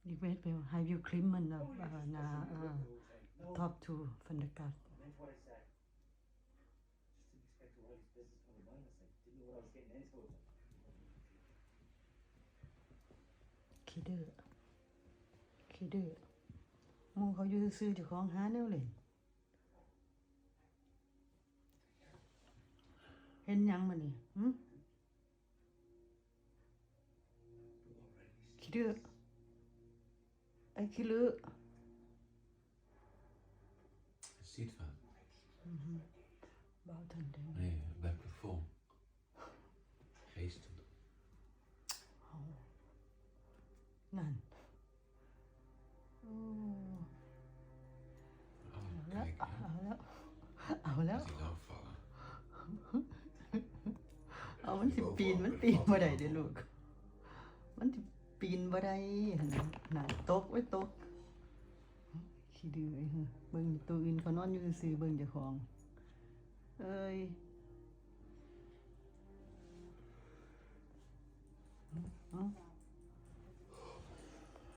Request ໄປ Have you cleaned ມັນ ເອີ ໜ້າ ເອີ talk to Thundercat. ຂີ້ດື້ ຂີ້ດື້ ໝູ່ເຂົາຢູ່ຊື່ໆ ເຈົ້າຂອງຫາແນວຫຼິ້ນ. ເຫັນຫຍັງມານີ້ ຫຶ? ຂີ້ດື້ ໄອ້ຂີ້ດື້. Sieht man. Mhm. Baut an den. Nee, bleibt vor. Rechts. ເອົາ ນັ້ນ ໂອ້ ເອົາລະ ເອົາລະ ເອົາລະ ເອົາ ມັນຊິປີນ ມັນປີນບໍ່ໄດ້ເດ້ລູກ ມັນຊິປີນບໍ່ໄດ້ຫັ້ນນະ ນັ້ນ ຕົກ ໂອ້ຍ ຕົກ. ຂີ້ດື້ເອີຍ ເບິ່ງໂຕອື່ນເຂົານອນຢູ່ຊື່ໆ ເບິ່ງເຈົ້າຂອງ ເອີຍ ເອົ້າ